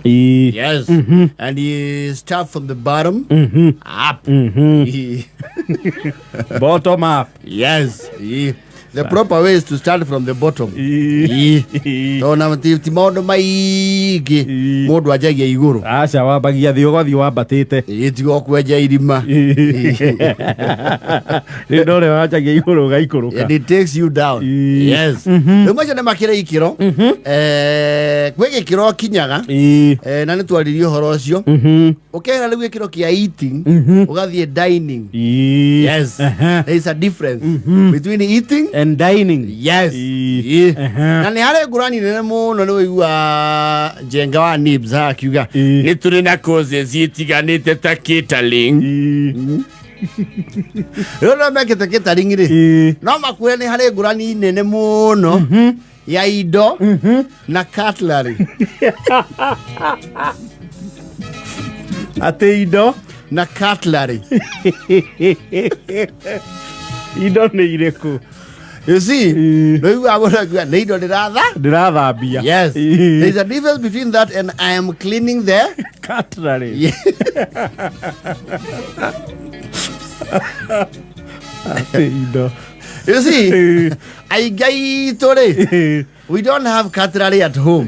Yes. And you start from the bottom up. Bottom up. Yes. The proper way is to start from the bottom. Tondũ na ti maũndũ maingĩ mũndũ anjagia igũrũ. Aca, wambagia thĩ ũgathiĩ wambatĩte. Ĩ, tiga kwenja irima. Rĩu no ũrĩa wanjagia igũrũ ũgaikũrũka. And it takes you down. Yes. Rĩu macio nĩ makĩrĩ ikĩro. Kwĩ gĩkĩro kinyaga. Na nĩ twaririe ũhoro ũcio. Ũkehera rĩu gĩkĩro kĩa eating, ũgathiĩ dining. Yes. There is a difference between eating and dining. Yes. Na nĩ harĩ ngũrani nene mũno. Nĩ wĩigua Njenga wa Nibs haha akiuga nĩ tũrĩ na courses itiganĩte ta catering. Rĩu no mekĩte catering rĩ, no makwĩre nĩ harĩ ngũrani nene mũno ya indo na cutlery. Atĩ indo na cutlery. Indo nĩ irĩkũ? You see, rĩu mũndũ akiuga nĩ indo ndĩratha ndĩrathambia. Yes. There is a difference between that and I am cleaning the cutlery. Atĩ indo. You see, aingĩ aitũ rĩ, we don't have cutlery at home.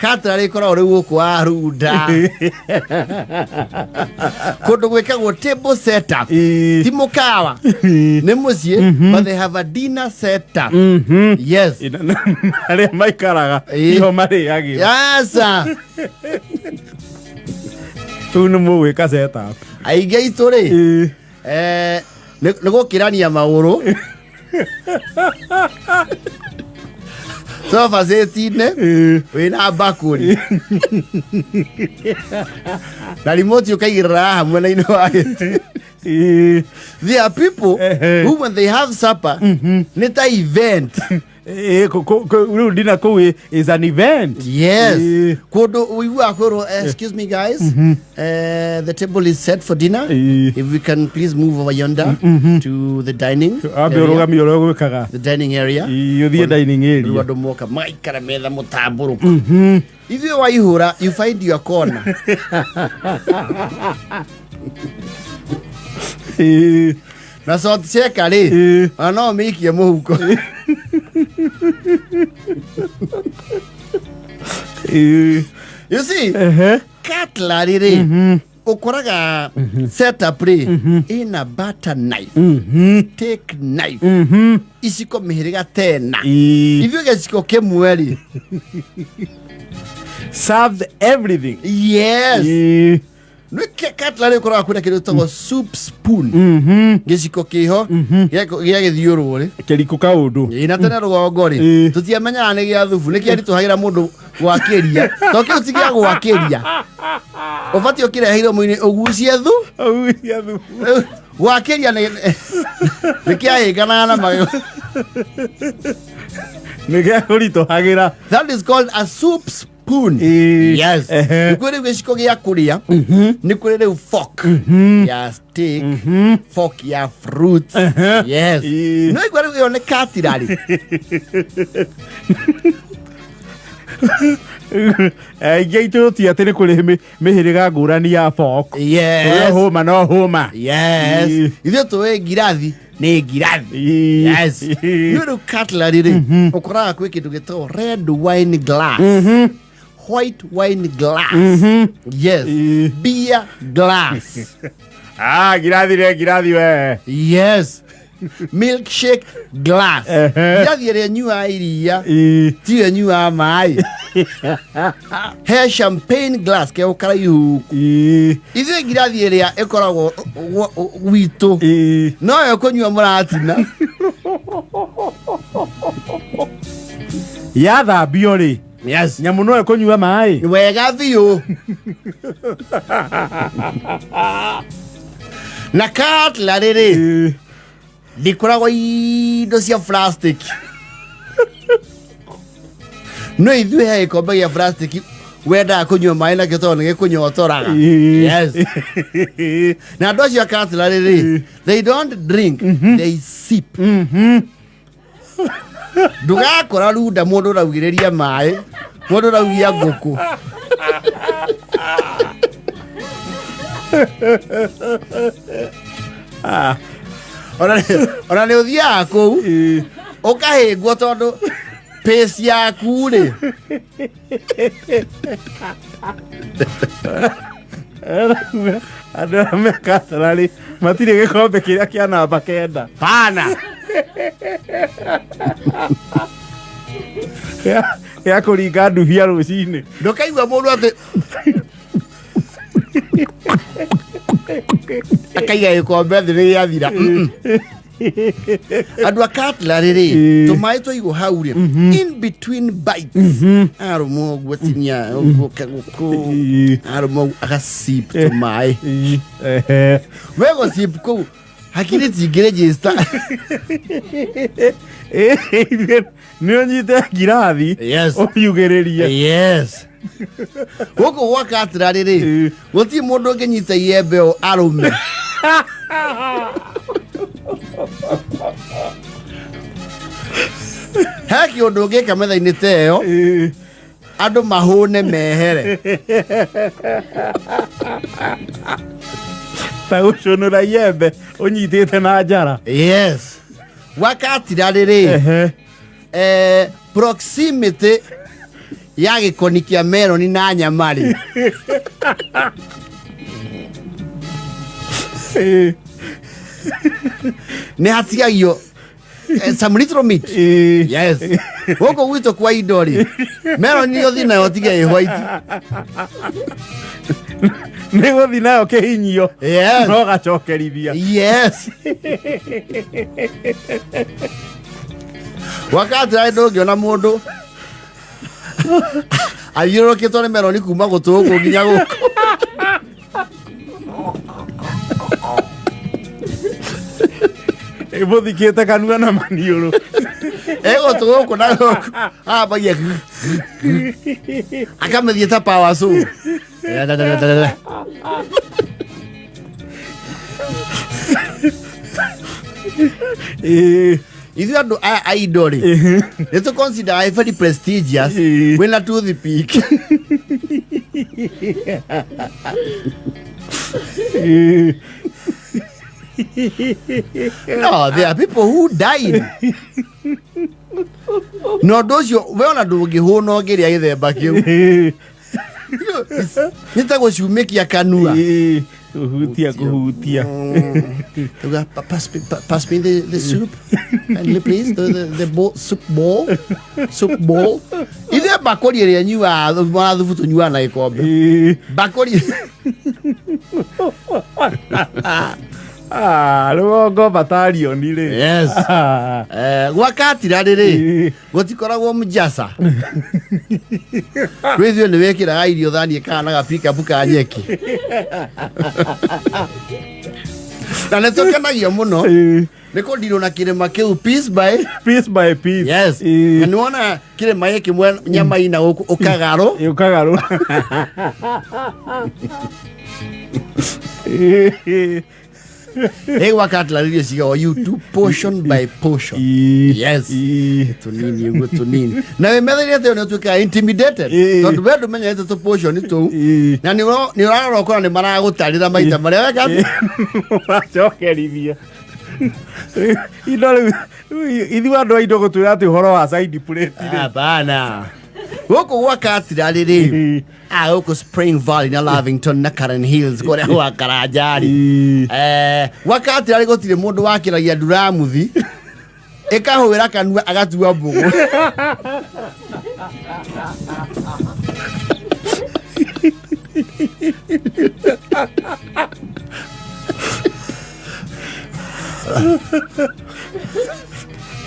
Cutlery ĩkoragwo rĩu gũkũ wa runda kũndũ gwĩkagwo table setup, ti mũkawa, nĩ mũciĩ, but they have a dinner setup. Yes. Arĩa maikaraga iho marĩagĩra. Yes sir. Rĩu nĩ mũgwĩka setup. Aingĩ aitũ rĩ, nĩ gũkĩrania magũrũ sofa set-inĩ wĩna mbakũri na remote ũkaigĩrĩra haha mwena-inĩ wa gĩtĩ. There are people who, when they have supper, nĩ ta event. Rĩu ndina kũu is an event. Yes. Kũndũ ũiguaga kwĩrwo, "Excuse me guys, the table is set for dinner. If we can please move over yonder to the dining ambe area." ũrũgamio ũrĩa ũgwĩkaga. The dining area. Ũthiĩ dining Rĩu area. Andũ moka magaikara metha mũtambũrũku. Ithuĩ waihũra, you find your corner. Na salt shaker rĩ, ona no ũmĩikie mũhuko. You see, cutlery rĩ, ũkoraga setup rĩ, ĩna butter knife, steak knife, iciko mĩhĩrĩga tena. Ithuĩ gĩciko kĩmwe rĩ, served everything. Yes. Nĩ cutlery ũkoraga kwĩna kĩndũ gĩtagwo soup spoon, gĩciko kĩho gĩa gĩthiũrũrĩ. Kĩriku kaũndũ. Ĩ, na tene rũgongo rĩ, tũtiamenyaga nĩ gĩa thubu, nĩ kĩaritũhagĩra mũndũ gwakĩria, to kĩu ti gĩa gwakĩria, ũbatiĩ ũkĩrehe iromo-inĩ ũgucie thu. Ũgucia thubu. Rĩu, gwakĩria nĩ kĩahĩnganaga na magego. Nĩ gĩa kũritũhagĩra. That is called a soup spoon. Yes. Nĩ kwĩ rĩu gĩciko gĩa kũrĩa, nĩ kwĩ rĩu fork ya steak, fork ya fruit. Yes. No igua rĩu ĩyo nĩ cutlery. Aingĩ aitũ ti atĩ nĩ kũrĩ mĩhĩrĩga ngũrani ya fork. Ũrĩa hũma no hũma. Yes. Ithuĩ tũĩ ngirathi nĩ ngirathi. Yes. Nĩ rĩu cutlery rĩ, ũkoraga kwĩ kĩndũ gĩtagwo red wine glass, white wine glass, yes, beer glass. Ah, ngirathi rĩ, ngirathi we. Yes, milkshake glass. Ngirathi ĩrĩa nyuaga iria tiyo nyuaga maĩ. He champagne glass ke karaihu. Ithuĩ ngirathi ĩrĩa ĩkoragwo gwitũ noyo kũnyua mũratina. Yathambio rĩ, nyamũ no ĩkũnyua maĩ. Wega biũ. Na cutlery rĩ, ndikoragwo indo cia plastic. No ithuĩ he gĩkombe gĩa plastic wendaga kũnyua maĩ nakĩo tondũ nĩ gĩkũnyotoraga. Yes. Na andũ acio a cutlery rĩ, they don't drink, they sip. Ndũgakora runda mũndũ ũraugĩrĩria maĩ, mũndũ ũraugia ngũkũ. Ona nĩ ũthiaga kũu ũkahĩngwo tondũ pace yaku rĩ. Andũ arĩa me cutlery matirĩ gĩkombe kĩrĩa kĩa namba 9. Pana. Gĩa kũringa ndubia rũcinĩ. Ndũkaigua mũndũ atĩ akaiga gĩkombe thĩ nĩ gĩathira. Andũ a cutlery rĩ, tũmaĩ twaigwo hau rĩ, in between bites, arũma ũguo tinia ũguo kagũkũ, arũma ũguo agacip tũmaĩ. We gũcip kũu hakiri cingĩrĩgĩsta. Nĩ ũnyite ngirathi ũmiugĩrĩrie. Yes. Gũkũ gwa cutlery rĩ, gũtirĩ mũndũ ũngĩnyita iembe ũũ arũme. He kĩũndũ ũngĩka metha-inĩ ta ĩyo, andũ mahũne mehere. Ta gũcũnũra iembe ũnyitĩte na njara. Yes. Gwa cutlery rĩ, proximity ya gĩkoni kĩa meroni na nyama rĩ, nĩ hatigagio some little meat. Yes. Gũkũ gwitũ kwa indo rĩ, meroni nĩ ũthiĩ nayo ũtige ĩ white. Nĩ gũthiĩ nayo kĩhinyio. Yes. No gacokerithia. Yes. Wakati rĩ ndũngĩona mũndũ athiũrũrũkĩtwo nĩ meroni kuma gũtũ gũkũ nginya gũkũ. Ĩmũthikĩte kanua na maniũrũ. Ĩgũtũ gũkũ na gũkũ. Ambagia akamĩthiĩ ta power saw. Ithuĩ andũ aya a indo rĩ, nĩ tũ consider a very prestigious wĩna toothpick. No, there are people who died. Na ũndũ ũcio we ona ndũngĩhũna ũngĩrĩa gĩthemba kĩu. Nĩ ta gũcumĩkia kanua. Kũhutia, kũhutia. Tuga, pass me the soup kindly please, the bowl, soup bowl, soup bowl. Ithuĩ mbakũri ĩrĩa nyuaga wa thubu tũnyuaga na gĩkombe. Mbakũri. Ah, rũgongo batarioni rĩ. Yes. Gwa cutlery rĩ, gũtikoragwo mjasa. Rĩu ithuĩ nĩ wĩkĩraga irio thani ĩkahana ga pickup ka nyeki. Na nĩ tũkenagio mũno nĩ kũndirwo na kĩrĩma kĩu piece by piece by piece. Yes. Na nĩ wona kĩrĩma gĩkĩ nyama ina gũkũ ũkagarũ. Ũkagarũ. Ĩ gwa cutlery irio cigagwo you do portion by portion. Yes. Tũnini ũguo tũnini. Na wĩ metha-inĩ atĩ nĩ ũtuĩkaga intimidated. Tondũ we ndũmenyerete tũ portion tũu. Na nĩ ũrarora ũkona nĩ maragũtarĩra maita marĩa weka atĩa. Ũracokerithia. Indo rĩu ithuĩ andũ a indo gũtwĩra atĩ ũhoro wa side plate rĩ. Hapana. Gũkũ gwa cutlery rĩ, gũkũ Spring Valley na Lavington na Karen Hills kũrĩa gwa Karanja rĩ. Gwa cutlery gũtirĩ mũndũ wakĩragia nduramuthi ĩkahũĩra kanua agatua mbũgũ.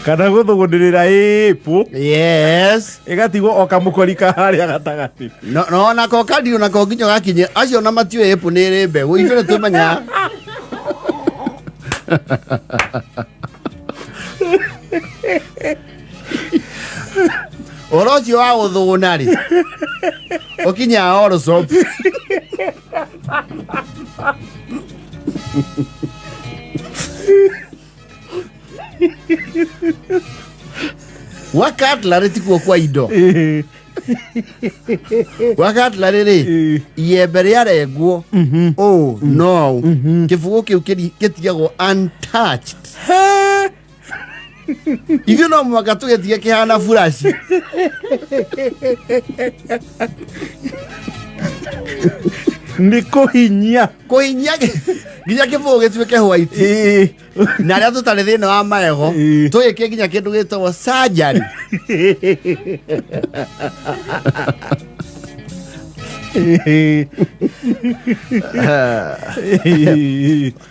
Kana gũthũgũnĩrĩra ĩpũ. Yes. Ĩgatigwo o kamũkori ka harĩa gatagatĩ. No, no, nako kandirũ nako nginya gakinye acio na matiũĩ ĩpũ nĩ ĩrĩ mbegũ ithuĩ nĩ tũmenyaga. Ũhoro ũcio wa gũthũgũna rĩ, ũkinyaga Allsops. Gwa cutlery tikuo kwa indo. Gwa cutlery rĩ, iembe rĩarengwo ũũ no kĩbũgũ kĩu gĩtigagwo untouched. Ithuĩ no mũhaka tũgĩtige kĩhana buraci. Nĩ kũhinyia. Kũhinyia nginya kĩbũgũ gĩtuĩke white. Na arĩa tũtarĩ thĩna wa magego, tũgĩke nginya kĩndũ gĩtagwo surgery.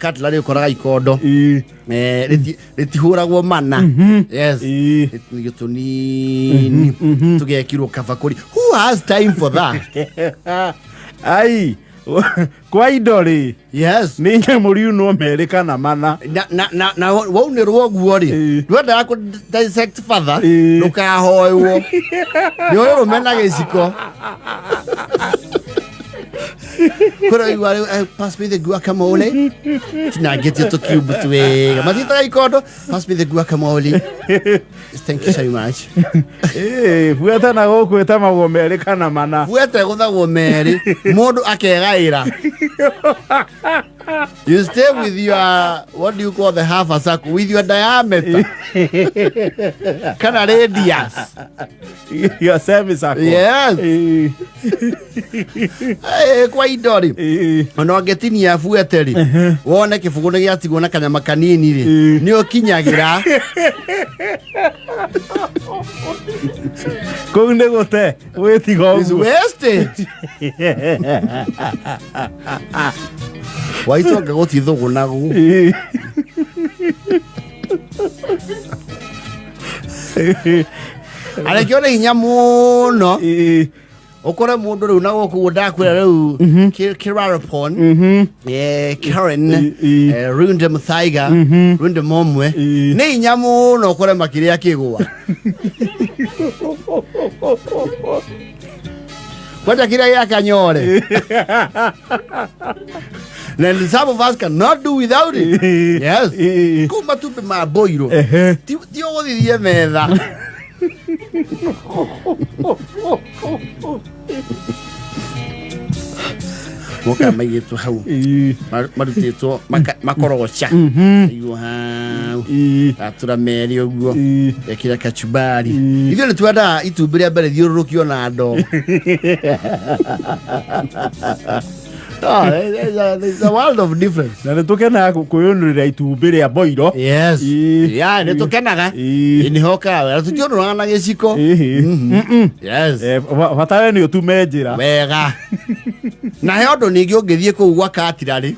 Cutlery ũkoraga ikondo rĩtihũragwo mana. Yes. Nĩ tũnini tũgekirwo kabakũri. Who has time for that? Ai, kwa indo rĩ, Yes. nĩ nyamũ riunwo merĩ kana mana. Na waunĩrwo ũguo rĩ, ndwendaga kũ dissect further, ndũkahoywo nĩ ũrũme na gĩciko. Kũrĩa igua rĩu, "Pass me the guacamole." Tinangĩtie tũkiumbu twega matiĩtaga ikondo. "Pass me the guacamole, thank you so much." Buete na gũkũ ĩtemagwo merĩ kana mana. Buete gũthagwo merĩ, mũndũ akegaĩra. You stay with your, what do you call the half a circle, with your diameter kana radius. Your semicircle. Yes. Kwa indo rĩ, ona ũngĩtinia buete rĩ, wone kĩbũgũ nĩ gĩatigwo na kanyama kanini rĩ, nĩ ũkinyagĩra. Kũu nĩ gũte wĩtiga Is ũguo. Wastage waitonga gũtithũgũnagwo. Arekio nĩ hinya mũno. Ũkore mũndũ rĩu na gũkũ ũguo ndakwĩra rĩu Kirarapon, Karen, Runde Muthaiga, Runde Momwe, nĩ hinya mũno ũkore makĩrĩa kĩgwa kwanja kĩrĩa gĩa kanyore, and some of us cannot do without it. Yes. Kũu matumbĩ ma boiro ti ũgũthithie metha. Moka maigĩtwo hau, marutĩtwo makorogoca igwo hau, atũra merĩ ũguo, ekĩra kachumbari. Ithuĩ nĩ twendaga itumbĩ rĩa mbere thiũrũrũkio na ndoo. There's a world of difference. Na nĩ tũkenaga kwĩyũnũrĩra itumbĩ rĩa boiro. Yes. Yeah, nĩ tũkenaga. Nĩ hokaga wega, tũtionũraga na gĩciko. Yes. Bata we nĩ ũtume njĩra. Wega. Na he ũndũ ningĩ ũngĩthiĩ kũu gwa katirarĩ,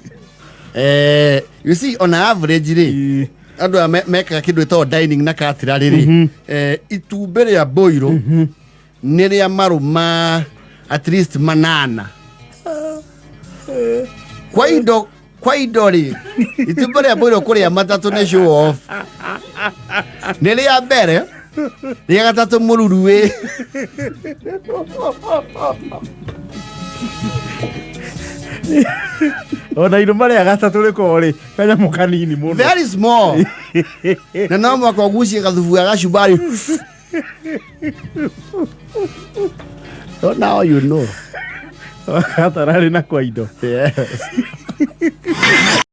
you see, on average rĩ, andũ aya mekaga kĩndũ ĩtagwo dining na katirarĩ rĩ, itumbĩ rĩa boiro nĩ rĩa marũma at least manana. Kwa indo rĩ, itumbĩ rĩa boiro kũrĩa matatũ nĩ show off. Nĩ rĩa mbere, rĩa gatatũ mũruruĩ. Ona irũma rĩa gatatũ rĩkorwo rĩ kanyamũ kanini mũno. Very small, na no mwaka ũgucie gathubu ga gacumbari. So now you know. Gatararĩ na kwa indo. Yes.